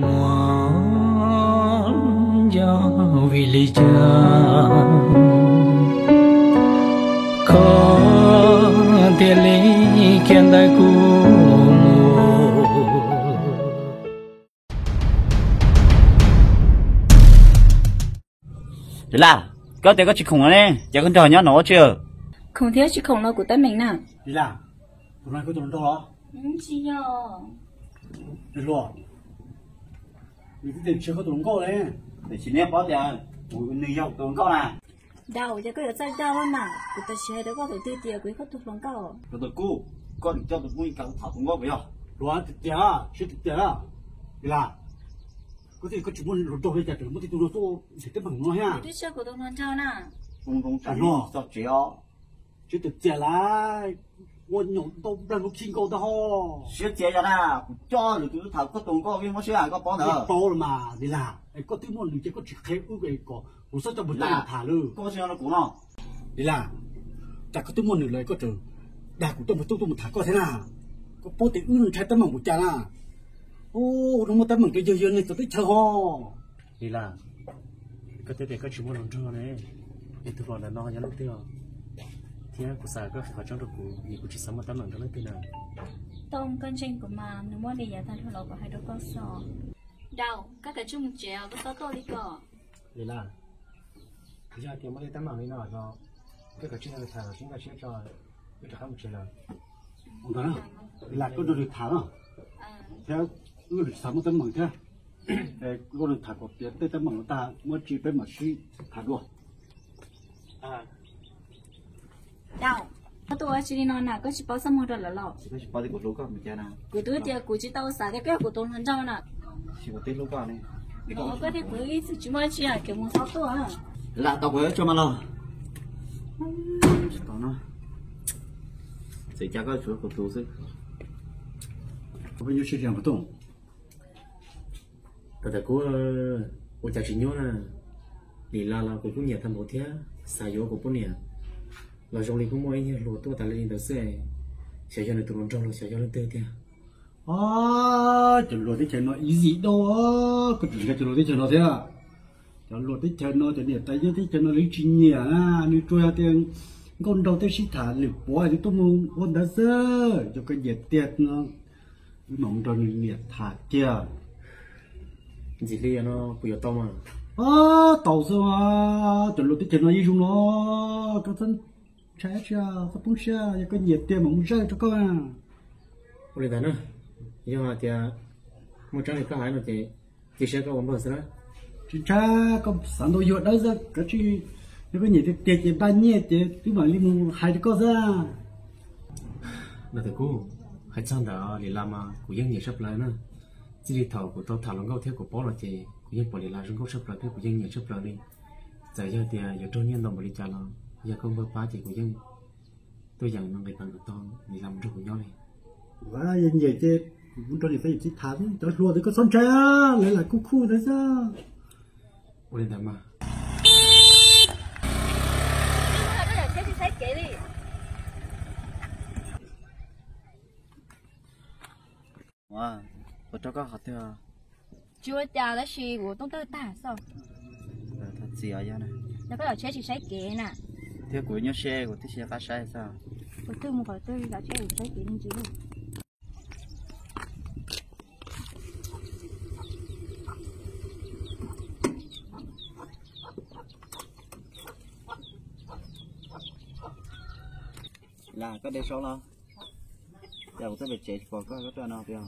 Muab nco vim li cas koj thiaj li khiav ntawm kuv mus? Li Laj, koj tias koj tsis khoom no ne, ces koj nrog nyob no ua tsi? Khoom thiab tsis khoom los kuv teeb meem na. Li Laj, tus no koj tus hluas nraug los? Tsis yog. Hluas, nws twb tias tsis yog koj tus hluas nkauj ne. Tiam sis neb paub tias kuv, nws yog kuv tus hluas nkauj na. Dau, ces koj yuav txawj dag lawm mas, kuv tam sim hais rau koj thaum twg tias kuv yog koj tus hluas nkauj? Tus tus kuj, koj nim coj tus phooj ywg kav kuv tham tus nkauj puas yog? Hluas tiag tiag, siab tiag tiag. Li Laj, koj twb koj tsis muaj hluas nraug li cas tseem muaj tej tus no tuaj nrhiav teeb meem no thiab? Twb tsis yog kuv tus hluas nraug na. Zoo zoo tsam no txog tsev os. Siab tiag tiag lauj, ua nyaum ntau nplag lub khib nkauj tag ho. Siab txias yog na, kuv coj lwm tus tham koj tus nkauj, muab siab koj paub ntawd. Paub los mas Li Laj, es koj twb muaj nws ces koj tsis qhia wb kom kuv txhob coj Npawg Tub mus tham lawm. Koj tsis yog kuv no. Li Laj, cas koj twb muaj nws lawm koj tseem dag kuv coj Npawg Tub tuaj mus tham koj thiab na? Koj paub tias wb ntshai teeb meem npaum cas na? Ua no muaj teeb meem rau yawg yog neeg txawv teb chaws ho. Li Laj, koj twb tias koj tsis muaj hluas nraug ne, es tus hluas ntawm no yog leej twg os? Thiab kuv xav koj qhia qhov tseeb rau kuv, vim kuv tsis xav muaj teeb meem rau leej twg na. Tooj, koj ntseeg kuv mas, nws muaj li yav tag nrho los kuv hais rau koj xwb. Dau, koj kav tsij mus tsev os, koj txhob tuaj li ko. Li Laj, yog tias muaj tej teeb meem li no los koj kav tsij nrog nws tham los sib nkag siab tso, wb rov qab mus tsev lawm. Ua ntawd na, Li Laj, koj nrog nws tham na, thiab wb tsis xav muaj teeb meem thiab. Es koj nrog nws tham kom piav tej teeb meem no tag muab tso peb mam sib tham dua. Dau, koj tuaj ua tsi li no na, koj tsis paub txaj muag rau lawv los? Kuv twb tias kuv tsis tau xav tias koj yog kuv tus hluas nraug na. Koj thiab kuv ib txwm tsis muaj tsi, kev mus txhob tuaj. Lam tau kuv tso mas los. Tsis tau no, txawm cas koj tsuav kuv tus xwb. Koj pheej nyuaj siab li Npawg Tooj. Koj tias kuv ua cas tsis nyuaj na. Lim Las los kuv kuj nyiam tag npaum thiab, xav yuav kuv poj niam los zoo li kuj muaj ib nyuag hluas tuaj tas li ntawd xwb. Xyov yog nws tus hluas nraug los xyov yog leej twg tiag. Cov hluas teb chaws no easy dab, koj tseem ntshai cov hluas teb chaws no thiab. Cov hluas teb chaws no, cov niam tais nyob teb chaws no lawv tsis nyiam na, nws tsuas yog tias nkauj nraug tej sib tham lwm puav nws tuaj mus ua ntawd xwb. Yog koj nyiam tiag no, wb mam mus nrog nws niam tham kiag. Ntxim li no kuv yuav tau mas. Tau xwb, cov hluas teb chaws no yeej zoo no, koj txhob ntshai dab tsi, txhob poob siab, yog koj nyiam tiag mam mus zaj rau koj. Ua li ntawd na, yog hais tias muaj tseeb li koj hais no ces cia siab koj ua npawg xwb na. Tsis ntshai, koj xav ntau yuag dawb xwb, kav tsij, yog koj nyiam tiag tiag ces npaj nyiaj ces twb mam li mus hais rau koj xwb. Npawg Tooj Kub, hais txog ntawm Lis Las mas kuv yeej nyiam tshaj plaws na. Txij li thaum kuv tau tham hluas nkauj thiab kuv paub los ces kuv yeej pom Lis Las zoo nkauj tshaj plaws thiab kuv yeej nyiam tshaj plaws li. Txawm yog tias yuav raug nyiaj ntau npaum li cas los yog koj npawg pab ces kuv yeej tuaj yeem no nqis peev kom tau Lis Las mus nrog kuv nyob li. Yog nyiam ces kuv nrog niam txiv tham, cov hluas ces koj txhob ntshai, lawv lam kuj khuj ntawd xwb. Ua li ntawd mas. Ua, kuv rau koj qhov twg? Tsis ua cas tab sis kuv tooj tawg tag xwb. Thov txim os, yog na. Yog koj los tsheb tsis saib kev na. Thiab kuv nyuaj siab kuv twb tsis nco qab saib xwb. Qhov twg mus qhov twg los tsheb tsis saib kev me ntsis. Las, koj de sau los? Cas kuv tuaj pem tsev tsis pom koj, koj tuaj no tiag?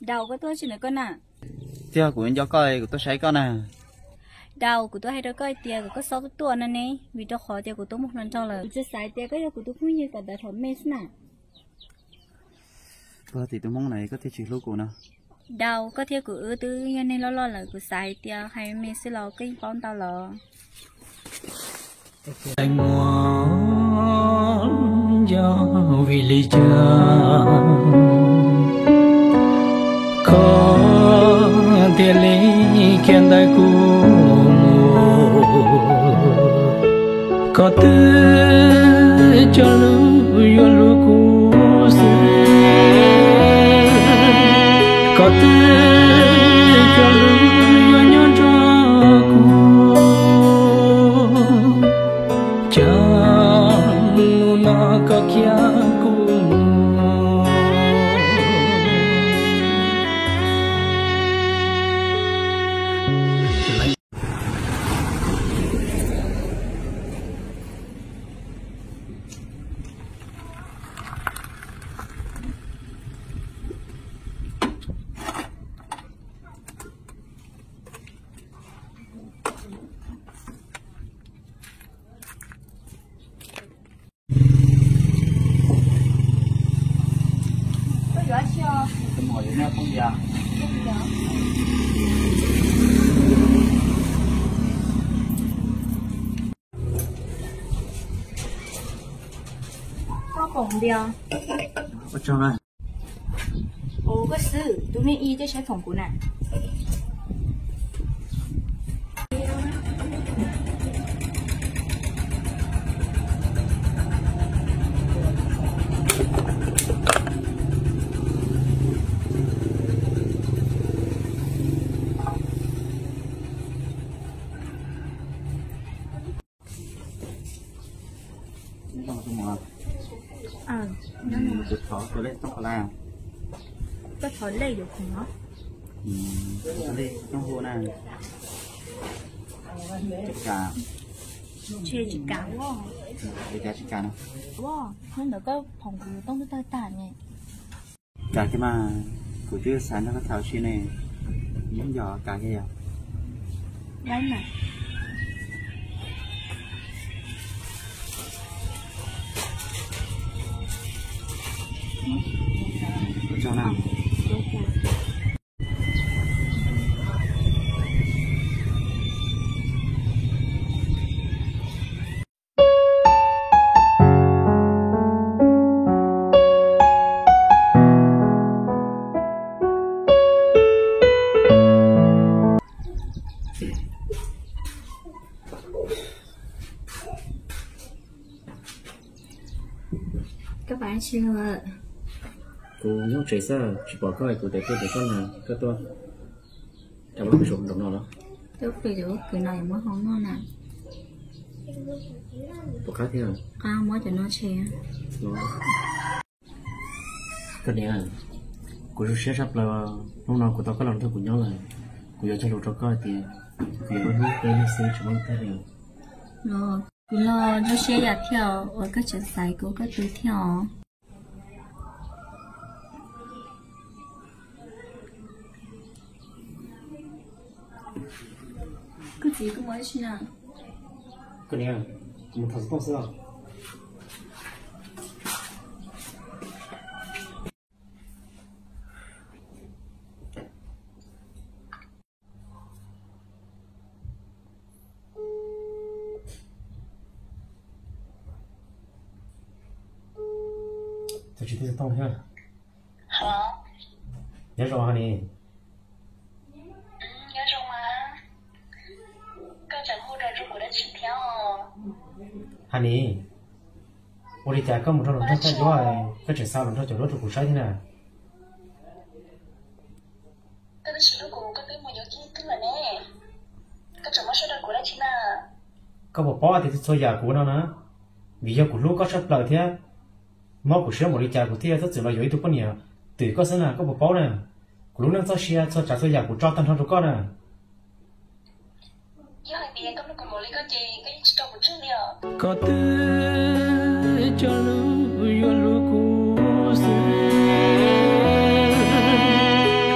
Dau, koj tuaj tsi ntawm koj na? Thiab kuv nco koj, kuv tuaj saib koj na. Dau, kuv tuaj hais rau koj hais tias kom koj txhob tuaj tuaj no ne, vim rau qhov tias kuv tuaj muaj hluas nraug lawm. Kuv tsuas xav hais tias koj yog kuv tus phooj ywg kom ntawd thaum me xwb na. Koj tim tus hmoob na koj thiaj tsis hlub kuv no. Dau, koj thiab kuv wb twb yog neeg loj loj lawm, kuv xav hais tias hais me xwb los koj yeej paub ntau lawm. Muab nco vim li cas koj thiaj li khiav ntawm kuv mus? Koj twb cog lus yuav luag kuv xwb. Qhov twg cov lus yuav nyob nrog kuv, cas hnub no koj khiav kuv mus. Koj pom ntias? Ua tsaug na. Ua koj xwb, tus me ib coj saib phoom kuv na. Koj thov lej yuav khoom no. Lej coob hu na. Tsis kam. Tsis kam. Tsis kam. Ua, hnub ntawd koj phoom kuv toob twb tawg tag ne. Kam kiag mas, kuv twb xav nrog koj tham ua si ne. Nyob nco kam kiag yom. Ua tsaug na. Koj pab tsis lawm? Kuv nyob tsev xwb, tsis pom koj es kuv tias tuaj tias koj na, koj tuaj rau lub pem saum nraum no los? Tuaj pem cov kwv no yuav muab hau noj na. Puas qab thiab? Qab, muab cov no tshem. Koj niam, kuv zoo siab tshaj plaws, hnub no kuv tau koj los nrog kuv nyob lawm. Kuv yuav cog lus rau koj hais tias kuv yuav hlub koj ib leeg xwb tsis muaj leej twg li. Kuv los zoo siab yam thiab uas koj tseem xaiv kuv ua koj tug thiab os. Koj txiv, koj mus ua dab tsi na? Koj niam, kuv mus thov xov tooj xwb os. Tsis tau xov tooj thiab. Nyob zoo, Hanis. Hanis, ua li cas koj mus rau hluas nraug coj duab, koj tseem xa hluas nraug cov duab rau kuv saib thiab na? Koj puas paub tias txhua yam kuv no na, vim yog kuv hlub koj tshaj plaws thiab, mob kuv siab npaum li cas kuv thiaj txhob txwm los yuav ib tug poj niam twm koj xwb na, koj puas paub na? Kuv lub neej txoj sia txhua tsav txhua yam kuv tso tag nrho rau koj na. Koj twb cog lus yuav hlub kuv xwb,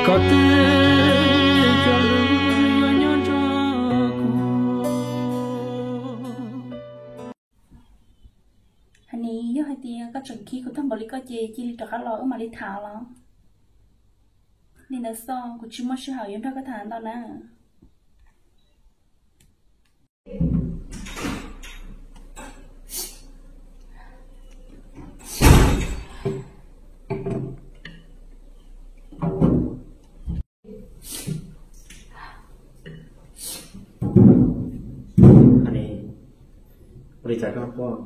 koj twb cog lus yuav nyob nrog kuv. Hanis, yog hais tias koj tseem khib kuv tag npaum li koj ces cia li rov qab los wb mam li tham los. Li ntawd xwb, kuv tsis muaj sij hawm yuav nrog koj tham ntau na. Hanis, ua li cas koj quaj?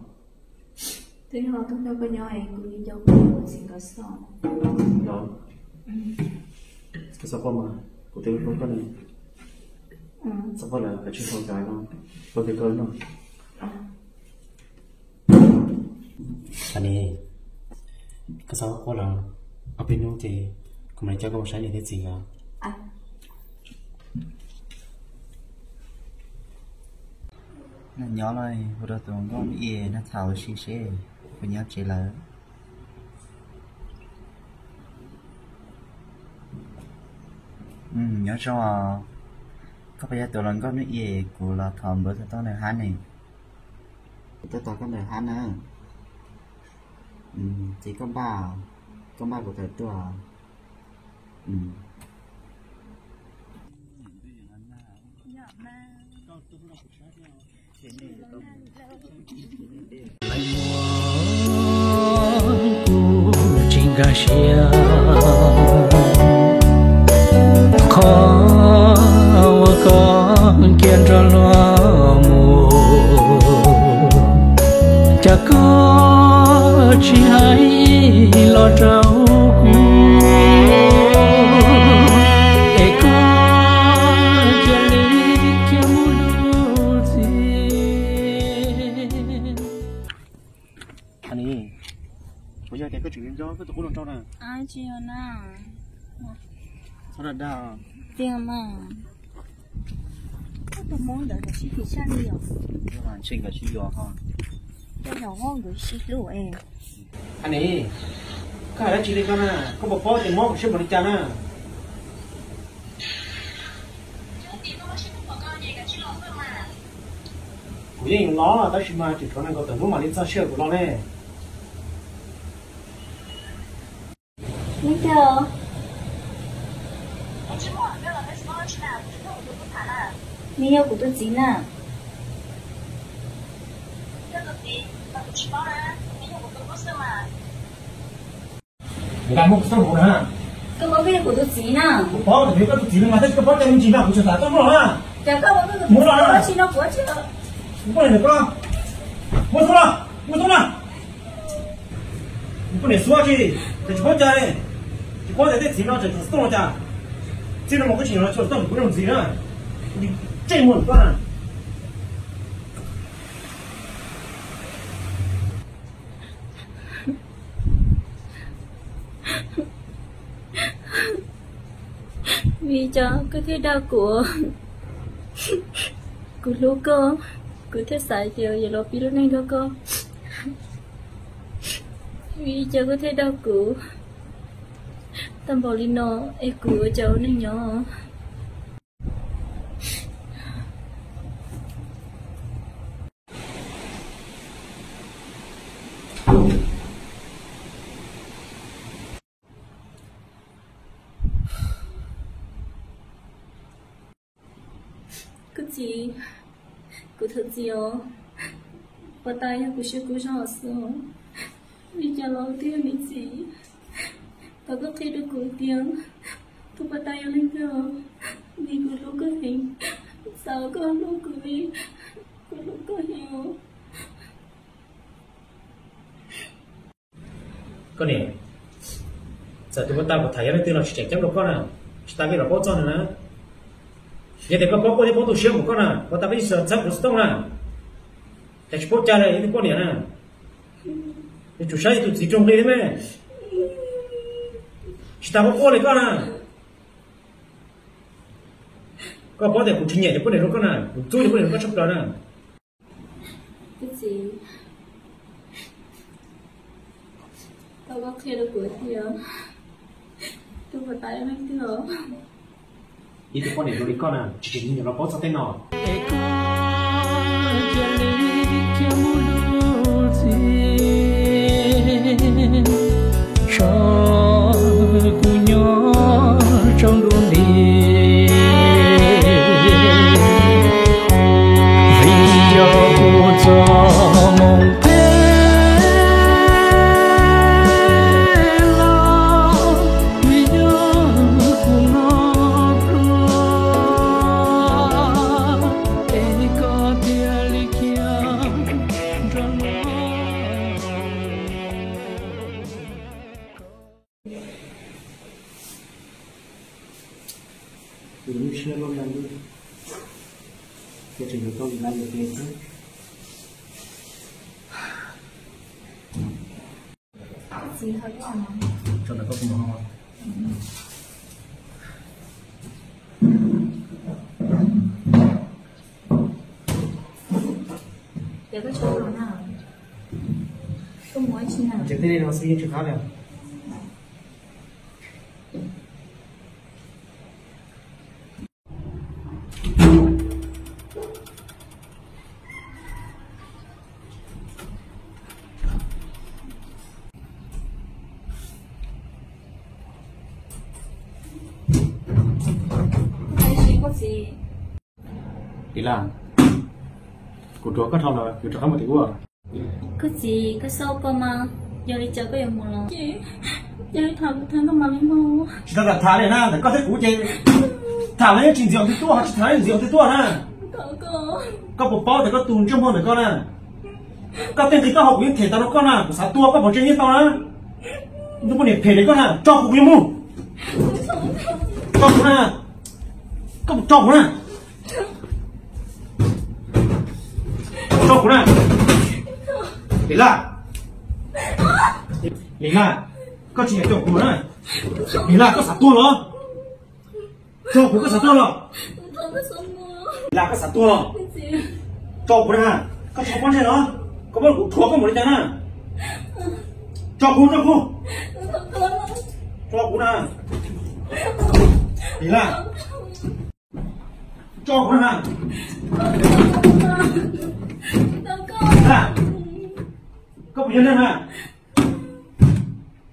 Twb yog tuaj nrog koj nyob es kuv nco kuv txiv nkawd xwb. Los? Koj txhob quaj mas, kuv twb hlub koj ne. Txhob quaj lawm, koj tsis tau kav no, kuv twb koj no. Ani, koj txhob quaj lawm, ob peb hnub ces kuv mam li coj koj mus saib niam thiab txiv os. Nyob los hu rau tus nkauj Ib no tham ua si seb puas nyob tsev lawm. Nyob zoo os. Koj puas yog tus hluas nkauj Hnub Ib, kuv los thov npawb tau nws hab ne. Kuv tuaj tos koj ntawm hab na. Ces koj npaj, koj npaj kuv tawm tuaj. Tsis nkag siab qhov uas koj cia nrog luag mus, cas koj tsis hais los rau kuv, es koj cia li khiav mus dua txiv. Ani, puas yog tias koj tseem nco koj tus qub hluas nraug na? Tsis yog na. Txhob dag dag. Tiag mas. Koj tus hmoob ntawd nkawd sib phim tshaj li os. Ntshe nkawd sib yuav ho. Koj yog hlob nkawd sib hlub es. Ani, koj hais dab tsi li koj na? Koj puas paub tias mob kuv siab npaum li cas na? Kuv yeej los tab sis mas tseem tshuav nees nkaum tawm hnub mam li txog sij hawm kuv los ne. Leej twg? Nws yog kuv tus txiv na. Nqa muab kuv xauj hauv na. Koj paub koj yog kuv tus txiv na. Kuv paub tias koj tus txiv no mas tab sis koj paub cai me ntsis no kuv tseem xav tuaj muab los na. Ces koj paub koj tus txiv no kuv tsis. Kuv poj niam koj, muab xauj los, muab xauj los. Kuv poj niam xuab tsis, ces tsis paub cai li. Tsis paub tias tej txiv no tseem tshuav xauj los cas. Txiv no mas koj tsis nyob los tsis xauj kuv zoo ntxiv na. Kuv tsis tsheej muag koj na. Vim cas koj thiaj dag kuv? Kuv hlub koj, kuv thiaj xav tias yuav los pib lub neej nrog koj. Vim cas koj thiaj dag kuv tag npaum li no, es kuv ua cas ua neej nyob? Koj txiv, kuv thov txiv os, puas tas yog kuv siab kub zog xwb, vim cas los twb yog me txiv. Thov koj qhia rau kuv tias tus puas tas yog leej twg, vim kuv hlub koj heev, xav kom koj hlub kuv li kuv hlub koj heev. Koj niam, txawm tus puas tas puas tham yog leej twg los tsis tseem ceeb rau koj na, tsis tas peb los paub txog nws na. Yog tias koj paub koj thiaj paub tu siab npaum koj na, puas tas peb tsis txhawb kuv xov tooj na, ces tsis paub cai li yog tus poj niam na. Yuav tsum saib tus txiv raug nqi thiab me. Tsis tas paub quaj li koj na. Koj paub tias kuv tsis nyiam tus poj niam zoo koj na, kuv txub tus poj niam zoo koj tshaj plaws na. Koj txiv, thov koj qhia rau kuv tias tus puas tas yog leej twg os. Ib tug poj niam zoo li koj na tsis tseem nyiam los paub txog tej no. Es koj cia li khiav mus dua txiv, tso kuv nyob tsaus ntuj nti. Vim yog kuv txoj hmoo phem los, vim yog kuv hlob pluag, es koj thiaj li khiav nrog luag. Kuv lub siab loj nag ntuj, ces tseem yuav tau li na yog tias xwb. Txiv, ho koj no. Tso ntawm koj kuv mus ho. Ces koj tso no na. Koj mus ua tsi na? Ces tej no xwb yeej tsis qab li. Ib laj, kuv rhuav koj dhau lawm, yuav rov qab mus tim ub. Koj txiv, koj xauj koj mas, yog li cas koj yuav mus los? Ces yog li tham kuv tham koj mam li mus. Tsis tau tham li na, ntawm koj thiab kuv ces tham los yeej tsis ntxiv twg tuaj, ho tsis tham los yeej ntxiv twg tuaj na. Koj puas paub tias koj tus ntsej muag ntawm koj na, koj tej nqi taub hau kuv yeej them tau rau koj na, kuv xav tua koj pov tseg yeej tau na. Ntuj poj niam phem li koj na, tso kuv, kuv yuav mus. Tso kuv na, koj puas tso kuv na? Tso kuv na. Lis Laj, Lis Laj, koj tsis yog coj kuv na. Lis Laj, koj xav tuag los? Tso kuv, koj xav tuag los? Lis Laj, koj xav tuag los? Tso kuv na, koj tso pob ntseg los? Koj muab kuv rhuav koj mus li cas na? Tso kuv, tso kuv, tso kuv na. Lis Laj, tso kuv na. Lis Laj, koj puas yog neeg na?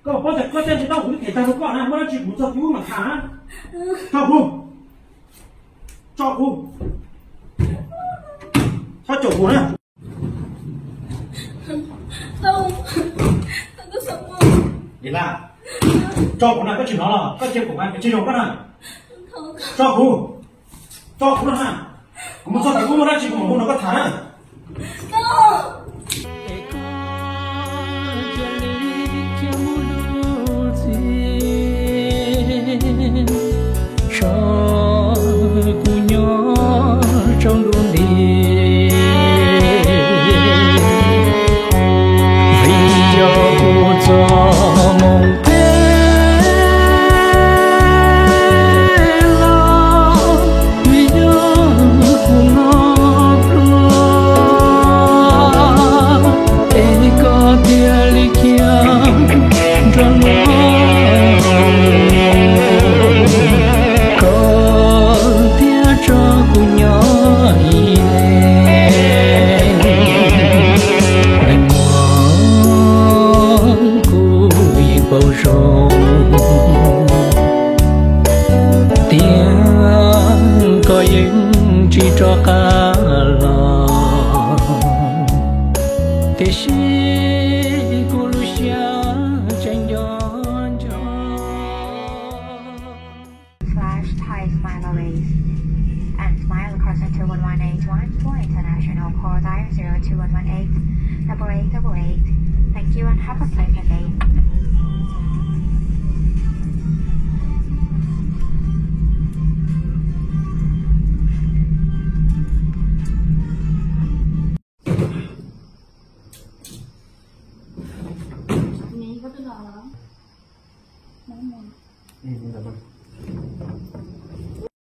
Koj puas paub tias koj tej nqi taub hau kuv twb them tag rau koj na, muaj dab tsi kuv txog twg wb mam tham na. Tso kuv, tso kuv, txhob caum kuv na. Lis Laj, tso kuv na, koj tsis hnov los? Koj cia kuv mas, koj tsis zoo koj na. Tso kuv, tso kuv na. Kuv mus txog twg wb muaj dab tsi kuv mam hu rau koj tham na. Tso kuv nyob tsaus ntuj nti, vim yog kuv txoj moo phem los, vim yog kuv no pluag, es koj thiaj li khiav nrog luag, koj thiaj tso kuv nyob ib leeg. Muaj kuv yeej paub zoo tias koj yeej tsis rov qab los, tiam sis kuv lub siab tseem nco nco. Slash Thai Smile Release and Smile across on two one one eight one for international call dial zero two one one eight double eight double eight. Thank you and have a pleasant day.